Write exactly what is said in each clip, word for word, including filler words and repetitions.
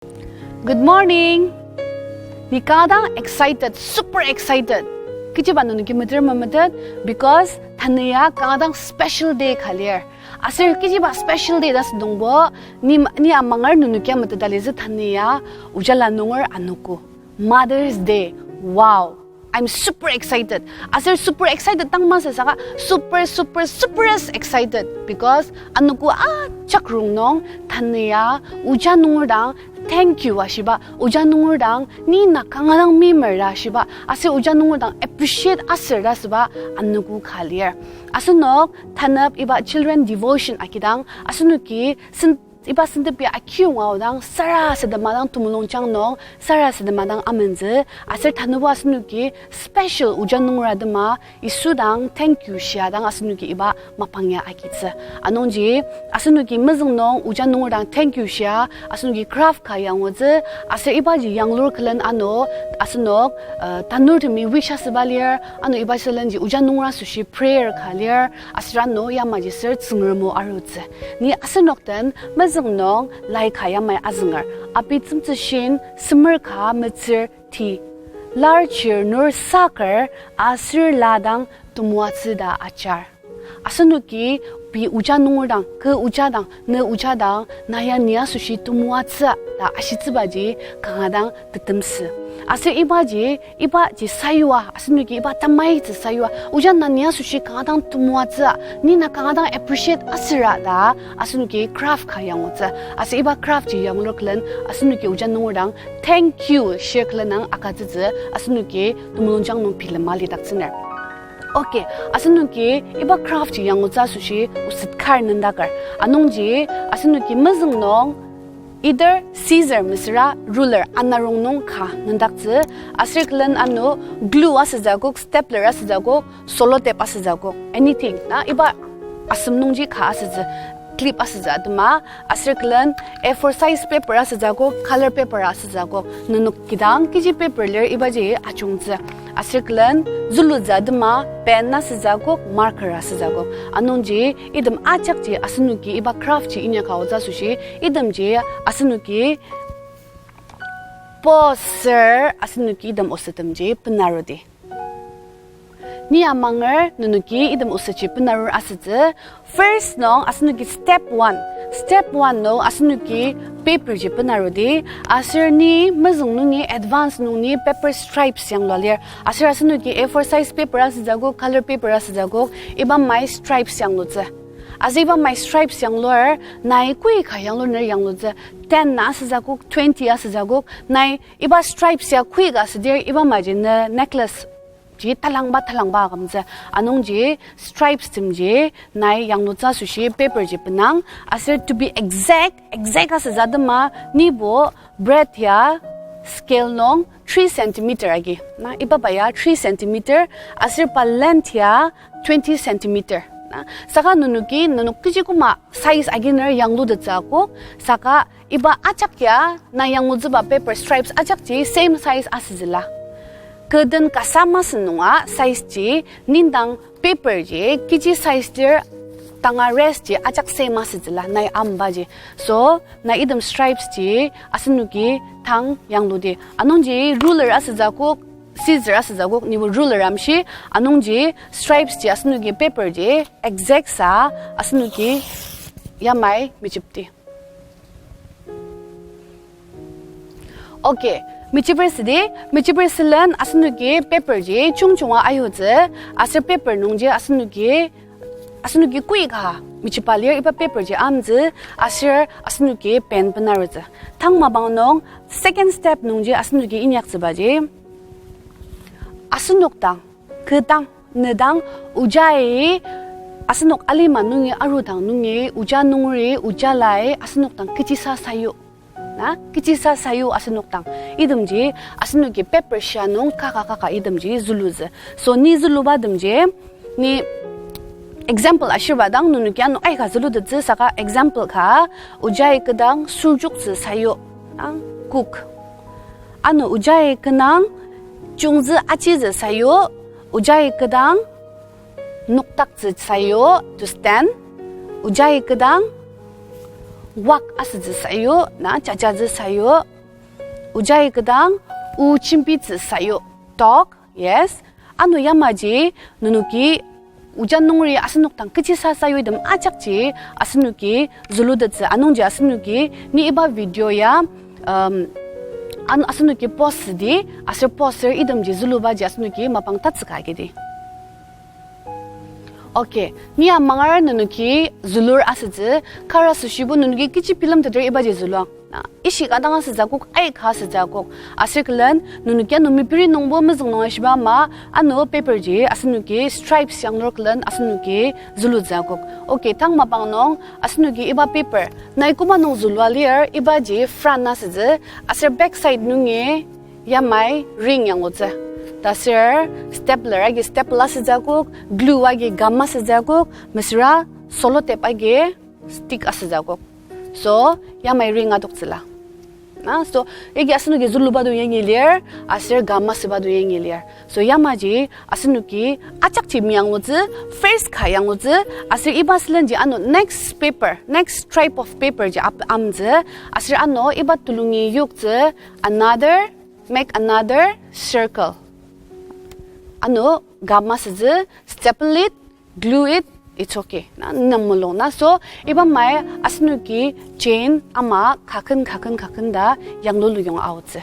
Good morning. Ni kanga dang excited, super excited. Kechiba nenoki meter memetet, because tanü ya kanga dang special day ka lir. Aser kechiba special day ta südangbo, ni, ni amanger nenoki ya meteta litsü tanü ya, ojala nunger anogo. Mother's Day. Wow. I'm super excited. Aser super excited dang masü saka super, super, super excited because anogo ajak rongnung tanü ya oja nunger dang thank you ashiba, oja nunger dang ni na kanga dang meimer ta ashiba, aser oja nunger dang appreciate asür ta asüba anogo ka lir. Asenok tanep iba children devotion agidang asenoki sen- iba sentep ya akiyonga aodang sarasadema dang temulungjang nung sarasadema dang amentsü, aser tanübo asenoki special oja nunger atema Yisu dang thank you shia dang asenoki iba mapang ya agitsü. Anungji asenoki mezüng nung oja nunger dang thank you shia asenoki craft ka yangutsü, aser ibaji yanglur külen ano asenok, uh, tanurtemi wish asüba lir, ano iba sülenji oja nunger asoshi prayer ka lir, aser ano yamaji ser Tsüngrem o arutsü. Ni asenok den mezüng nung lai ka yamai azünger. Abi tsümtsüshin semer ka metsür ti. Lar chir nur saker aser la dang temoatsü ta ajar. Asenoki pei oja nunger dang, kü oja dang, ne oja dang, na ya ni asoshi temoatsü ta ashitsübaji kanga dang tetemsü. Aser ibaji, ibaji sayua, asenoki iba tamaitsü sayua, oja na ni asoshi kanga dang temoatsü, ni na kanga dang appreciate asüra ta asenoki craft ka yangutsü. Aser iba craft ji yanglur külen asenoki oja nunger dang thank you shir külen nung agütsütsü, asenoki temulungjang nung bilema lidaktsüner. Okay, asenoki iba craft ji yangutsü asoshi oset kar nendaker. Anungji asenoki mezüng nung either scissor mesüra ruler anarong nung ka nendaktsü, aser külen ano glue asütsü akok, stapler asütsü akok, sellotape asütsü akok, anything na iba asem nungji ka asütsü, clip asütsü atema, aser külen A four size paper asütsü akok, color paper asütsü akok, nenok kidang kechi paper lir ibaji ajungtsü. Aser külen zülutsü atema pen asütsü akok, marker asütsü akok. Anungji item ajakji asenoki iba craft ji inyaka aotsü asoshi, itemji asenoki pause ser asenoki item osettemji benarudi. Ni amanger nenoki item osetji benarur asütsü. First nung asenoki step one. Step one nung asenoki paper ji benarudi. Aser ni mezüng nungi advance nung ni paper stripes yanglua lir. Aser asenoki A four size paper asütsü akok, color paper asütsü akok, iba mai stripes yanglutsü. Aser iba mai stripes yanglur, nai kui ka yanglur ner yanglutsü. Ten na asütsü akok, twenty asütsü akok, nai iba stripes ya kui ka asüdir iba maji ne necklace ji talangba talangba akümtsü. Anungji stripes temji nai yanglutsü asoshi paper ji benang. Aser to be exact, exact asütsü atema nibo breadth ya scale nung three centimeter agi. Na, iba ba ya three centimeter, aser pa length ya twenty centimeter. Na, saka nenoki, nenok kechi koma size aginer yanglutettsü akok, saka iba ajak ya na yanglutsüba paper stripes ajakji same size asütsüla. Kü den kasa masü nunga size ji nindang paper ji kechi size lir tanga rest ji ajak same asütsüla nai ambaji. So, na item stripes ji asenoki tang yangludi. Anungji ruler asütsü akok, scissor asütsü akok, nibo ruler amshi, anungji stripes ji asenoki paper ji exact sa asenoki yamai mejepdi. Okay, mechiper südi, mechiper sülen asenoki paper ji chungchunga ayutsü, aser paper nungji asenoki, asenoki kui ka mechipa lir iba paper ji amtsü, aser asenoki pen benarutsü. Tang mapang nung second step nungji asenoki inyaktsübaji, asenok dang, kü dang, ne dang, ojai, asenok alima nungi arudang nungi, oja nungeri, ojalai, asenok dang kechisa sayu. Na, kechisa sayu asenok dang. Itemji, asenoki paper shia nung kaka kaka itemji zülutsü. So, ni züluba temji, ni example ashirba dang nenoki ano aika zülutettsü saka example ka, ojai kü dang surjoktsü sayu, ang, cook. Ano ojai kü dang chungtsü achitsü sayu, ojai kü dang noktaktsü sayu, to stand. Ojai kü dang Walk asütsü sayu, na, jajatsü sayu. Ojai kidang, o jembitsü sayu. Talk, yes. Ano yamaji, nenoki, oja nungeri asenok dang kechi sa sayu item ajakji, asenoki zülutettsü, anungji asenoki, ni iba video ya, um, an-, asenoki pause di, aser pause itemji zülubaji asenoki mapang tatsüka agidi. Okay, ni amanger nenoki zülur asütsü, kar asoshi-bo nenoki kechi bilemteter ibaji züluang. Na, ishika dang asütsü akok, aika asütsü akok. Aser külen, nenoki ano mipiri nungbo mezüng nung ashiba ama, ano paper ji, asenoki stripes yanglur külen, asenoki zülutsü akok. Okay, tang mapang nung, asenoki iba paper. Nai koba nung zülua lir, ibaji front asütsü, aser back side nungi, yamai ring yanglutsü. Taser stapler agi staple asütsü akok, glue agi gum asütsü akok, mesüra sellotape agi stick asütsü akok. So, yamai ring adoktsüla. Na, so, agi asenoki züluba do yangi lir, aser gum asüba do yangi lir. So, yamaji asenoki ajakji meyanglutsü, first ka yanglutsü, aser iba sülenji ano next paper, next stripe of paper ji ap-, amtsü, aser ano iba tulungi yoktsü, another, make another circle. Ano gum asütsü, staple it, glue it, it's okay. Na, nem mulung na. So, iba mai asenoki chain ama kaken, kaken, kaken ta yanglulu yong aotsü.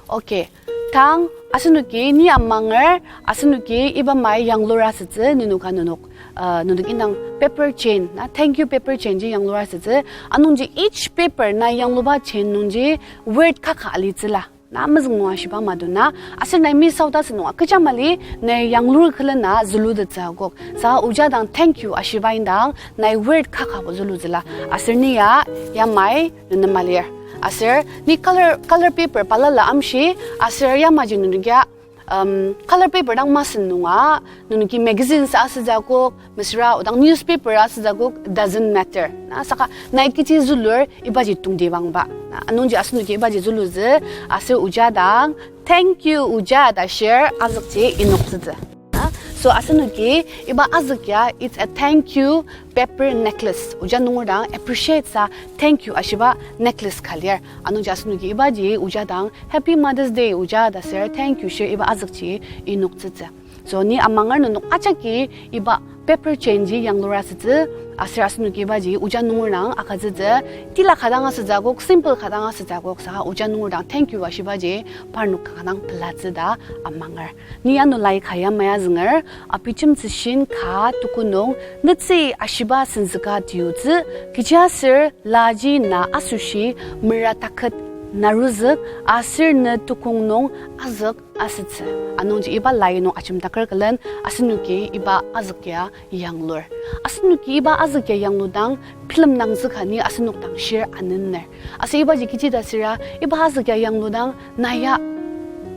Okay. Tang asenoki ni amanger, asenoki iba mai yanglur asütsü, nenok ka nenok, uh, nenok indang paper chain, na, thank you paper chain ji yanglur asütsü. Anungji each paper na yangluba chain nungji word kaka alitsüla. Na mezüng nung ashiba maduna, aser nai miss out asü nung kecha mali, nai yanglur külen na zülutettsü akok. Sa oja dang thank you ashiba indang, nai word kakabo zülutsüla. Aser ni ya, yamai, nünem alir. Aser ni color, color paper balala amshi, aser yamaji nenokia, um, color paper dang masü nunga, nenoki magazine sa asütsü akok, mesüra odang newspaper asütsü akok, doesn't matter. Na saka nai kechi zülur ibaji tongtibangba. Na anungji asenoki ibaji zülutsü, aser oja dang, thank you oja ta shir azükji inoktsütsü. Na, so asenoki iba azük ya, it's a thank you paper necklace. Oja nunger dang appreciate sa thank you ashiba necklace ka lir. Anungji asenoki ibaji oja dang Happy Mother's Day oja ta ser thank you shir iba azükji inoktsütsü. So ni amanger nenok ajaki iba paper chain ji yanglur asütsü, aser asenoki ibaji oja nunger dang agütsütsü, tila ka dang asütsü akok, simple ka dang asütsü akok, saka oja nunger dang thank you ashibaji parnok kanga dang pelatsü ta amanger. Ni ano lai ka yamai azünger, Abijemtsü shin ka tuku nung, netsü ashiba senzüka tiutsü, kechiaser laji na asoshi mera taket naruzük, aser ne tukong nung azük asütsü. Anungji iba lai nung ajemdaker külen, asenoki iba azük ya yanglur. Asenoki iba azük ya yangludang, bilemdangtsü ka ni asenok dang shir anenner. Aser ibaji kechi ta süra, iba azük ya yangludang, na ya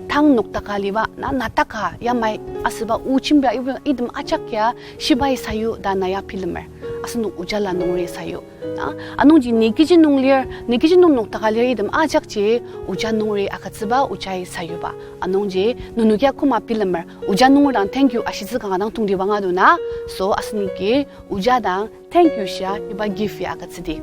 tang noktaka liba, na, na taka yamai asüba o jembia iba item ajak ya shibai sayu ta na ya bilemer. Asenok ojala nungeri sayu. Na, anungji ni kechi nung lir, ni kechi nung noktaka lir item ajakji oja nungeri agütsüba ojai sayuba. Anungji nenok ya koma bilemer, oja nunger dang thank you ashitsü kanga dang tongtibang aduna, so asenoki oja dang thank you shia iba gift ya agütsüdi.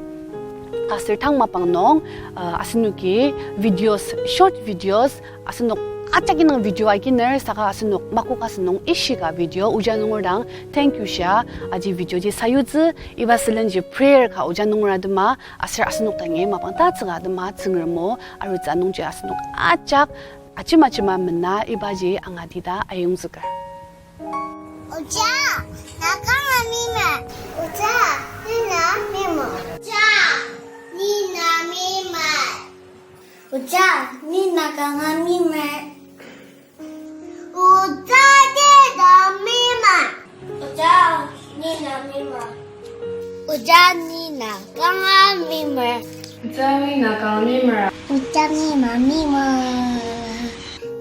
Aser tang mapang nung, uh, asenoki videos, short videos, asenok ajak indang video aginer, saka asenok makok asünung ishika video, oja nunger dang thank you shia, aji video ji sayutsü, iba sülenji prayer ka oja nunger atema, aser asenok dangi mapang tatsüka atema, Tsüngrem o, arutsü anungji asenok ajak, ajema ajema mena ibaji angatita ayongzüker. Oja, na kanga mimer. Oja, ni na mimer. Oja, ni na mimer. Oja, ni na kanga mimer. Oja, ni na mimer. Oja, ni na mimer. Oja, ni na kanga mimer. Oja, ni na kanga mimer. Oja, ni na mimer.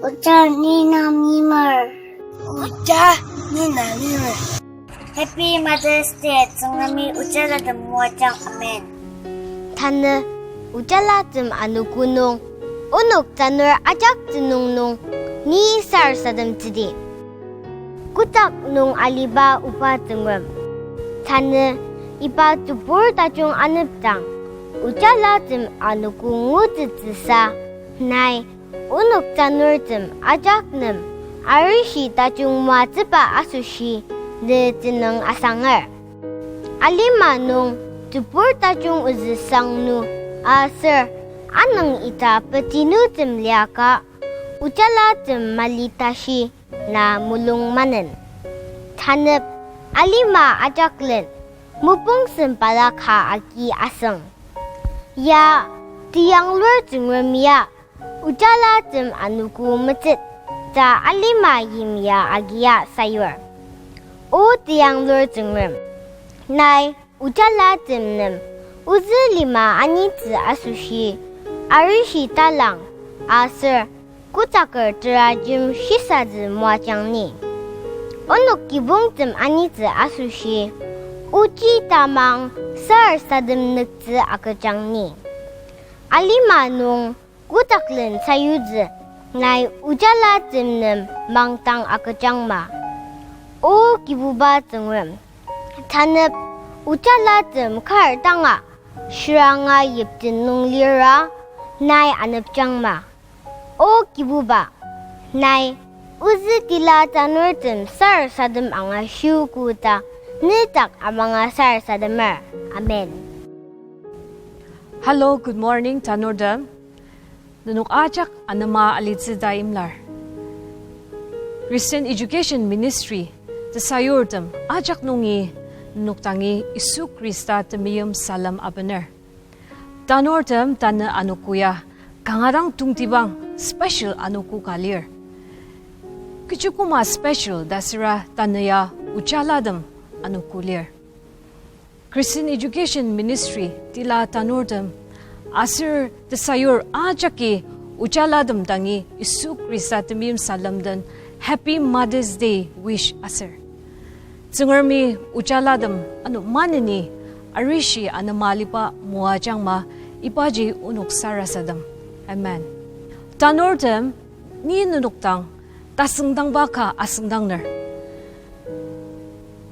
Oja, ni na mimer. Oja, ni na mimer. Happy Mother's Day, Tsüngremi ojalatem moajang, amen. Tanü, ojalatem anogo nung, onok tanur ajak tsünung nung, ni sarasademtsüdi. Kotak nung aliba Oba Tsüngrem, tanü Iba tebur tajung anepdang, ojalatem anogo ngutettsüsa, nai onok tanurtem ajak nem arishi tajung moatsüba asoshi ne tenüng asanger. Alima nung tebur tajung ozü sangnu aser anüng ita petinutem liaka, ojalatem mali tashi na mulung manen. Tanep, alima ajaklen mopung sempala ka agi asüng. Ya, teyanglur Tsüngrem ya, ojalatem anogo metsü ta alima yimya agia sayur. O teyanglur Tsüngrem, nai ojalatem nem ozü lima anitsü asoshi, arishi talang aser kotaker terajem shisatsü moajang ni. Onok kibongtem anitsü asoshi, ochi tamang sarasadem nüktsü agüjang ni. Alima nung kotaklen sayutsü, nai ojalatem nem mangdang agüjangma. O Kibuba Tsüngrem, tanep ojalatem kar danga shiranga yipten nung lira, nai anepjangma. O Kibuba, nai ozü tila tanurtem sarasadem angashiogo ta, nedak amanga sarasademer. Amen. Hello, good morning, tanurtem. Nenok ajak anema alitsü ta imlar. Christian Education Ministry tesayurtem ajak nungi nenok dangi Yisu Khrista temeim salem abener. Tanurtem tanü anogo ya kanga dang tongtibang special anogo ka lir. Kechi koma special ta süra tanü ya ojalatem anogo lir. Christian Education Ministry tila tanurtem aser tesayur ajaki ojalatem dangi Yisu Khrista temeim salem den Happy Mother's Day wish aser. Tsüngremi ojalatem ano maneni arishi anema aliba moajangma ibaji onok sarasadem. Amen. Tanurtem ni nenok dang tasüngdangba ka asüngdangner.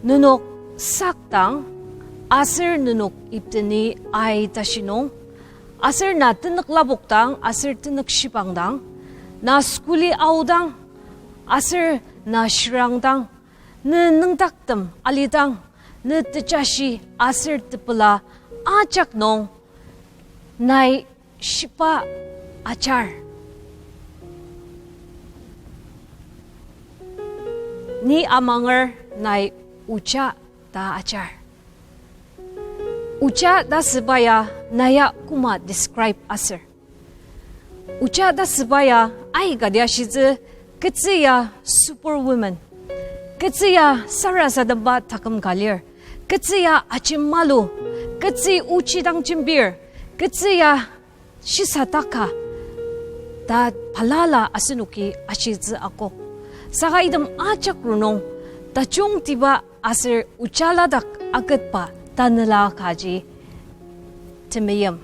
Nenok sakdang aser nenok ipteni ai tashi nung, aser na tenük lapokdang aser tenük shibangdang, na skuli aodang, aser na shirangdang, ne nüngdaktem alidang, ne tejashi aser tepela ajak nung nai shiba ajar. Ni amanger nai oja ta ajar. Oja ta süba ya na ya koma describe aser. Oja ta süba ya aikati ashitsü, ketsü ya superwoman, ketsü ya sarasademba taküm ka lir, ketsü ya ajimalu, ketsü ochi dang jembir, ketsü ya shisataka ta balala asenoki ashitsü akok. Saka item ajak rongnung tajungtiba aser ojaladak aketba tanela kaji temeim.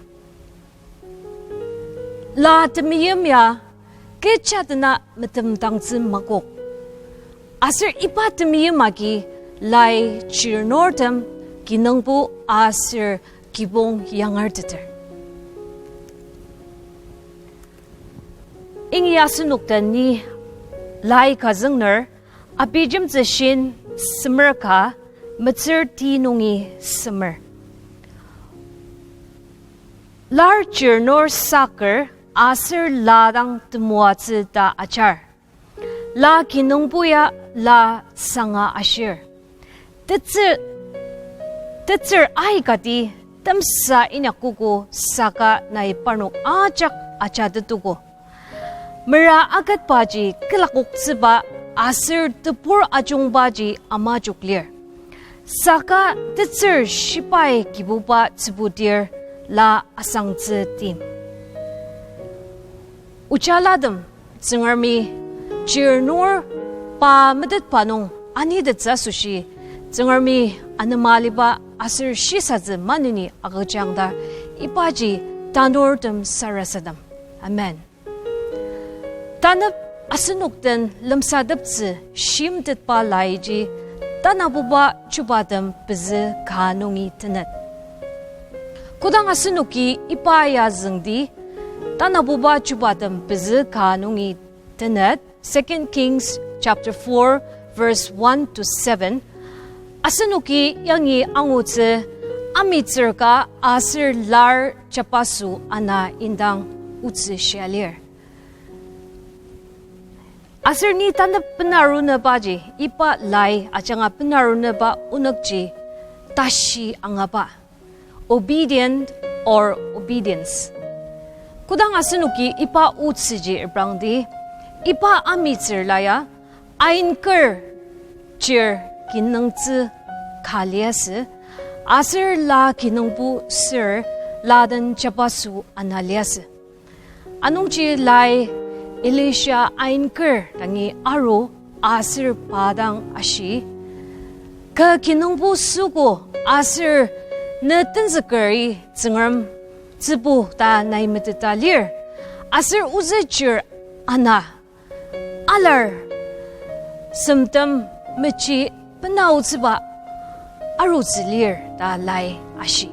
La temeim ya kecha dena metemdangtsü makok. Aser iba temeim agi lai chirnurtem kinungpo aser kibong yangerteter. Ingi asenok den ni lai ka züngner, Abijemtsü shin semer ka, metsür ti nungi semer. Lar chirnur saker aser la dang temoatsü ta ajar. La kinungpo ya la sanga ashir. Tetsü, tetsür aikati temsa inyakogo saka nai parnok ajak ajatetuko. Mera aketbaji külakoktsüba aser tebur ajungbaji amajok lir. Saka tetsür shibai Kibuba tsübutir la asangtsü tim. Ojalatem, Tsüngremi chirnur pa metetba nung anitettsü asoshi, Tsüngremi anema aliba aser shisatsü maneni agüjang ta ibaji tanurtem sarasadem. Amen. Tanep asenok den lemsateptsü shimtetba laiji tanabuba chubatem pezü ka nungi tenet. Kodang asenoki iba ya züngdi, tanabuba chubatem pezü ka nungi tenet, Second Kings chapter four, verse one to seven, asenoki yangi angutsü amitsür ka aser lar jabaso ana indang otsü shia lir. Aser ni tanep benarunübaji, iba lai ajanga benarunüba onükji tashi angaba, obedient or obedience. Kodang asenoki iba otsüji reprangdi, iba amitsür la ya, ainker chir kinungtsü ka liasü, aser la kinungbo sür la den jabaso ana liasü. Anungji lai Elisha ainker dangi aru aser pa dang ashi, kü kinungbo süogo aser ne tenzükeri Tsüngrem tsübu ta nai meteta lir, aser ozü chir ana alar semtem mechi benaotsüba arutsü lir ta lai ashi.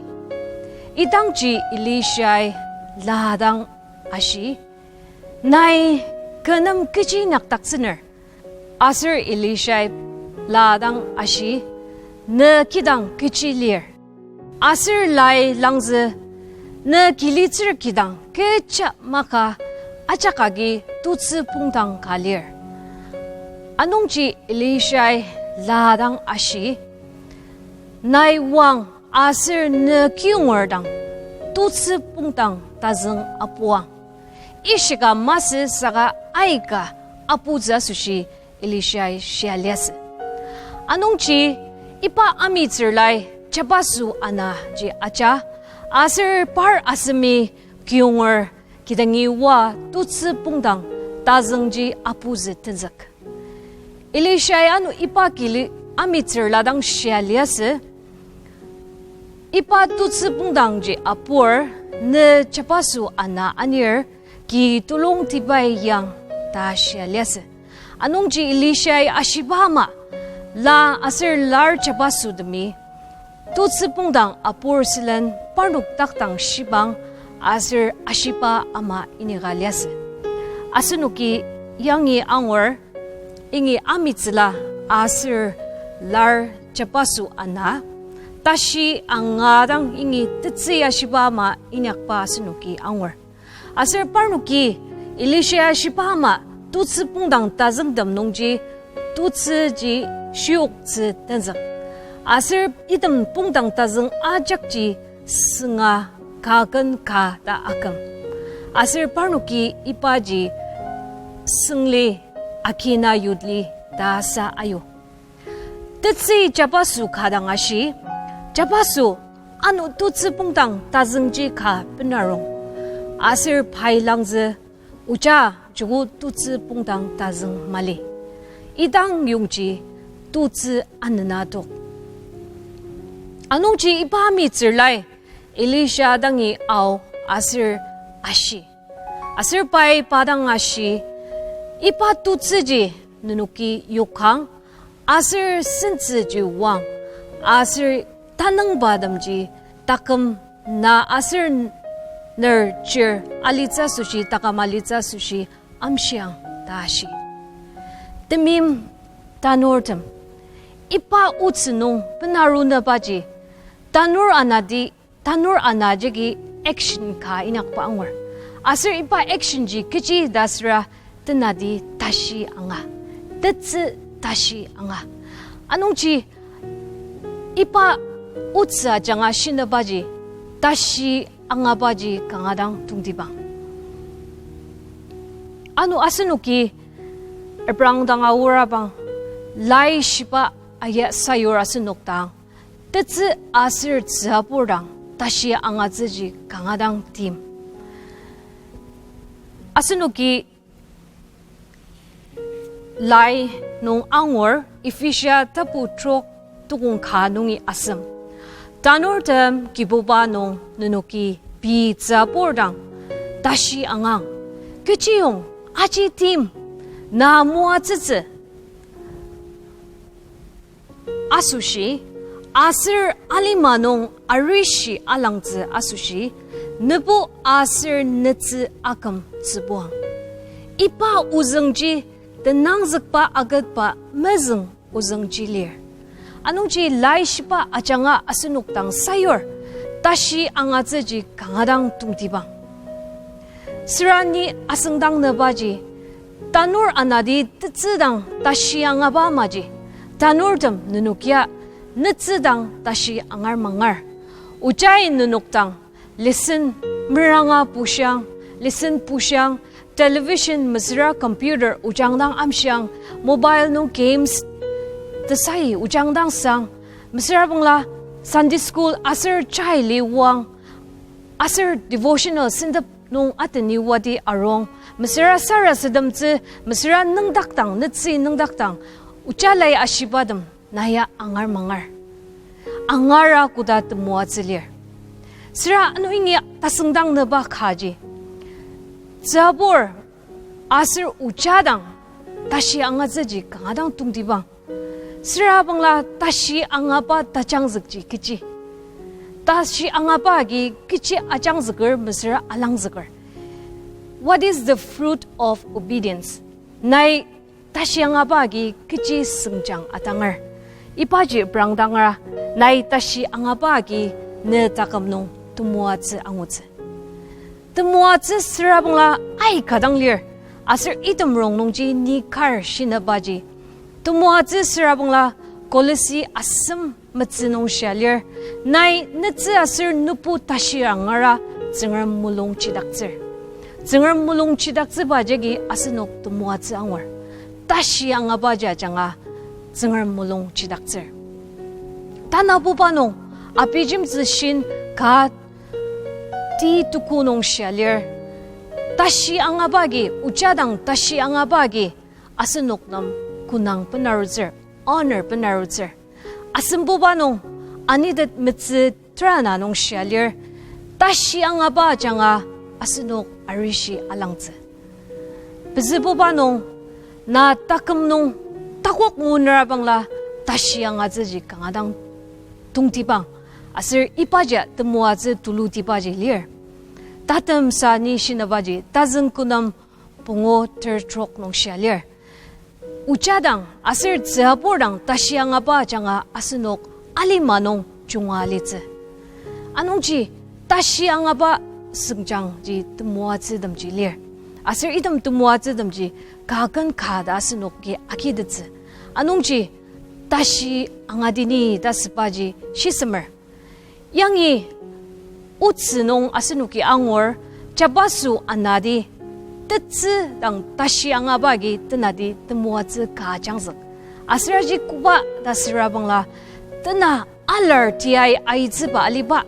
Idangji Elishai la dang ashi, nai kü nem kechi inyakdaktsüner? Aser Elishai la dang ashi, ne kidang kechi lir? Aser lai langzü, ne kilitsür kidang kecha maka ajak agi tutsü pongdang ka lir. Anungji Elishai la dang ashi, nai wang aser ne kiyonger dang tutsü pongdang tazüng apuang. Ishika masü saka aika aputsü asoshi Elishai shia liasü. Anungji iba amitsür lai jabaso ana ji aja, aser par asemi kiyonger kidangi oa tutsü pongdang tazüngji aputsü tenzük. Elishai ano iba kili amitsür la dang shia liasü, iba tutsü pongdangji apur, ne jabaso ana anir, ki tulungtibai yang ta shia liasü. Anungji Elishai ashiba ama, la aser lar jabasotemi tutsü pongdang apur sülen parnok takdang shibang aser ashiba ama inyaka liasü. Asenoki yangi angur, ingi amitsüla aser lar jabaso ana, tashi anga dang ingi tetsü ashiba ama inyakba asenoki angur. Aser parnoki Elisha ashiba ama tutsü pongdang tazüngtem nungji tutsüji shioktsü tenzük. Aser item pongdang tazüng ajakji sünga kaken ka ta aküm. Aser parnoki ibaji süngli akina yudli ta sa ayu. Tetsü jabaso ka dang ashi, jabaso ano tutsü pongdang tazüngji ka benarung. Aser pai langzü, oja joko tutsü pongdang tazüng mali. Idang yongji tutsü anena tok. Anungji iba mitsürlai Elisha dangi ao aser ashi. Aser pai pa dang ashi, iba tutsüji nenoki yokang, aser sentsüji wang, aser tanüngba temji taküm na aser ner chir alitsü asoshi taküm alitsü asoshi amshiang ta ashi. Temeim tanurtem, iba otsü nung benarunübaji, tanur anati, tanur ana jagi action ka inyakba angur. Aser iba action ji kechi ta süra tenati tashi anga, tetsü tashi anga. Anungji iba otsü ajanga shinübaji, tashi angabaji kanga dang tongtibang. Ano asenoki Abraham dang aorabang, laishiba aya sayur asenok dang, tetsü aser tzüabur dang tashi angatsüji kanga dang tim. Asenoki lai nung angur, Ephesia tapu trok tukong ka nungi asem. Tanurtem Kibuba nung nenoki pei tzüabur dang tashi angang. Kechiyong aji tim na moatsütsü. asoshi, aser alima nung arishi alangtsü asoshi, nübu aser nütsü aküm tsübuang. Iba ozüngji tenangzükba aketba mezüng ozüngji lir. Anungji laishiba ajanga asenok dang sayur, tashi angatsüji kanga dang tongtibang. Süra ni asüngdang nübaji, tanur anati tetsü dang tashi angaba maji, tanurtem nenok ya nütsü dang tashi angar mangar. Ojai nenok dang lesson meranga pushiang, lesson pushiang, television mesüra computer ojang dang amshiang, mobile nung games tesai ojang dang sang, mesüra bangla Sunday school aser chai liwang, aser devotional sentep nung ateni wadi arung, mesüra sarasademtsü, mesüra nüngdakdang, nütsü nüngdakdang, ojalai ashibatem na ya angar mangar. Angara koda temoatsü lir. Süra ano yangi tasüngdang nüba kaji, tsübur aser oja dang tashi angatsüji kanga dang tongtibang. Süra bangla tashi angaba tajangzükji kechi? Tashi angaba agi kechi ajangzüker mesüra alangzüker? What is the fruit of obedience? Nai tashi angaba agi kechi süngjang atanger? Ibaji prangdangra, nai tashi angaba agi ne taküm nung temoatsü angutsü. Temoatsü süra bangla aika dang lir, aser item rongnungji ni kar shinübaji. Temoatsü süra bangla Kolosi asem metsü nung shia lir, nai nütsü aser nübu tashi angara Tsüngrem mulung chidaktsür. Tsüngrem mulung chidaktsüba jagi asenok temoatsü angur. Tashi angaba ajanga Tsüngrem mulung chidaktsür. Tanabuba nung, abijemtsü shin ka ti tuku nung shia lir, tashi angaba agi, oja dang tashi angaba agi, asenok nem konang benarutsür, honor benarutsür. Asembuba nung, anitet metsü terana nung shia lir, tashi angaba ajanga asenok arishi alangtsü. Pezübuba nung, na taküm nung takok ngunera bangla tashi angatsüji kanga dang tongtibang, aser ibaji temoatsü tulutibaji lir. Tatemsa ni shinübaji, tazüng künem pungu ter trok nung shia lir, oja dang aser tsübur dang tashi angaba ajanga asenok alima nung junga litsü. Anungji tashi angaba süngjangji temoatsütemji lir. Aser item temoatsütemji kaken ka ta asenoki agitettsü. Anungji tashi angatini ta sübaji shisemer. Yangi otsü nung asenoki angur, jabaso anati tetsü dang tashi angaba agi tenati temoatsü ka ajangzük. Aser aji koba ta süra bangla, tena alar tiai aitsüba aliba,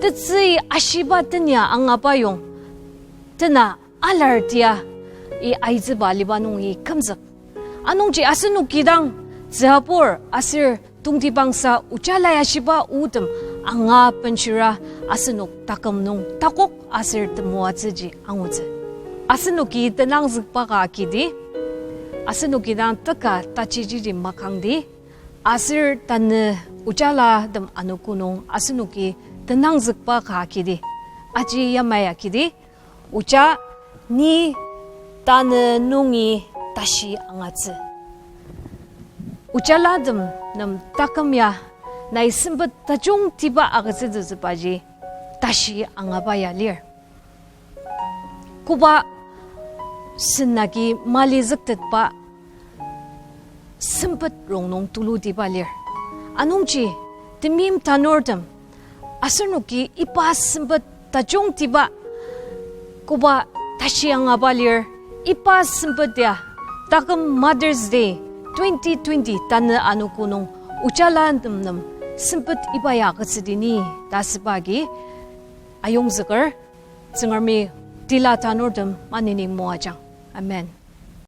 tetsü ashiba tenia angaba yong, tena alar tiai aitsüba aliba nungi kümzük. Anungji asenoki dang tsübur aser tongtibangsa ojalai ashiba otem anga benshira asenok taküm nung takok aser temoatsüji angutsü. Asenoki tenangzükba ka agidi, asenoki dang teka tajiji makangdi, aser tanü ojalatem anogo nung asenoki tenangzükba ka agidi, aji yamai agidi, oja, ni tanü nungi tashi angatsü. Ojalatem nem taküm ya, nai sempet tajungtiba agütsütsübaji tashi angaba ya lir. Koba sen agi malizüktetba sempet rongnung tulutiba lir. Anungji, temeim tanurtem, asenoki iba sempet tajungtiba koba tashi angaba lir, iba sempet ya taküm Mother's Day twenty twenty tanü anogo nung ojalatem nem sempet iba ya agütsüdi ni ta süba agi ayongzüker. Tsüngremi tila tanurtem maneni moajang. Amen.